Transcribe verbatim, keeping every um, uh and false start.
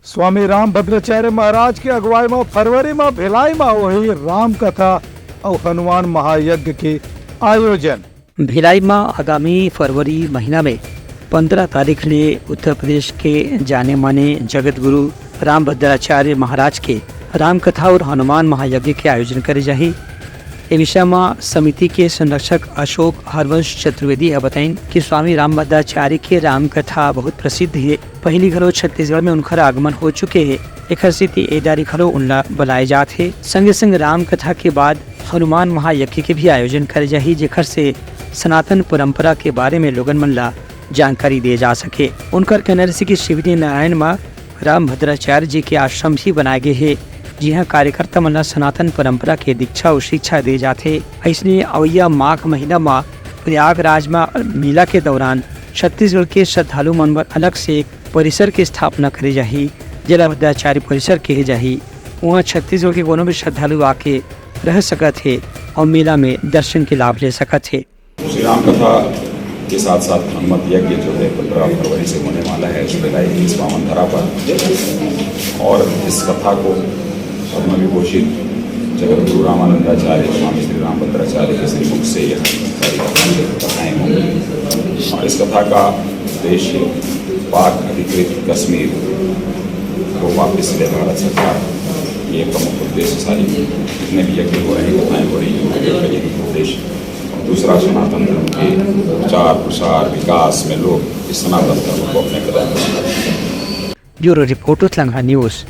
स्वामी राम भद्राचार्य महाराज के अगुवाई म फरवरी म भिलाई म होही राम कथा अउ हनुमान महायज्ञ के आयोजन। भिलाई म आगामी फरवरी महीना में पंद्रह तारीख ले उत्तर प्रदेश के जाने माने जगत गुरु राम भद्राचार्य महाराज के राम कथा और हनुमान महायज्ञ के आयोजन करे जाही। ए विषय म समिति के संरक्षक अशोक हरवंश चतुर्वेदी ह बताइन कि स्वामी राम भद्राचार्य के राम कथा बहुत प्रसिद्ध हे। पहिली घलो छत्तीसगढ़ में उनखर आगमन हो चुके हे, एखर सेती ए दारी घलो उनला बलाए जात हे। संगे संग राम कथा के बाद हनुमान महायज्ञ के भी आयोजन करे जाही, जेखर से सनातन परंपरा के बारे में लोगन मन ला जानकारी दिए जा सके। उनकर कहना रहिसे कि शिवरी नारायण म राम भद्राचार्य जी के आश्रम भी बनाए गे हे, जिहां कार्यकर्ता मन ला सनातन परंपरा के दीक्षा अउ शिक्षा दे जाथे। अइसने अवइया माघ महीना म प्रयागराज म मेला के दौरान छत्तीसगढ़ के श्रद्धालु मन बर अलग से एक परिसर के स्थापना करे जाही, जेला भद्राचार्य परिसर कहे जाही। उहां छत्तीसगढ़ के कोनो भी श्रद्धालु आके रह सकत हे अउ मेला में दर्शन के लाभ ले सकत हे। श्री राम कथा के साथ साथ हनुमत यज्ञ जो है पंद्रह फरवरी से होने वाला है श्री भिलाई की इस पावन धरा पर। और इस कथा को पद्म विभूषित जगत गुरु रामानंदाचार्य स्वामी श्री रामभद्राचार्य के श्रीमुख से यह सारी कथाएं होंगी। और इस कथा का उद्देश्य पाक अधिकृत कश्मीर को वापस ले भारत सरकार, ये प्रमुख उद्देश्य। सारी जितने भी यज्ञ हो रहे हैं, कथाएं हो रही हैं, उनका यही उद्देश्य। और दूसरा सनातन धर्म के प्रचार प्रसार विकास में लोग इस सनातन धर्म को अपने कदम पर ब्यूरो रिपोर्ट, उथलंगा न्यूज।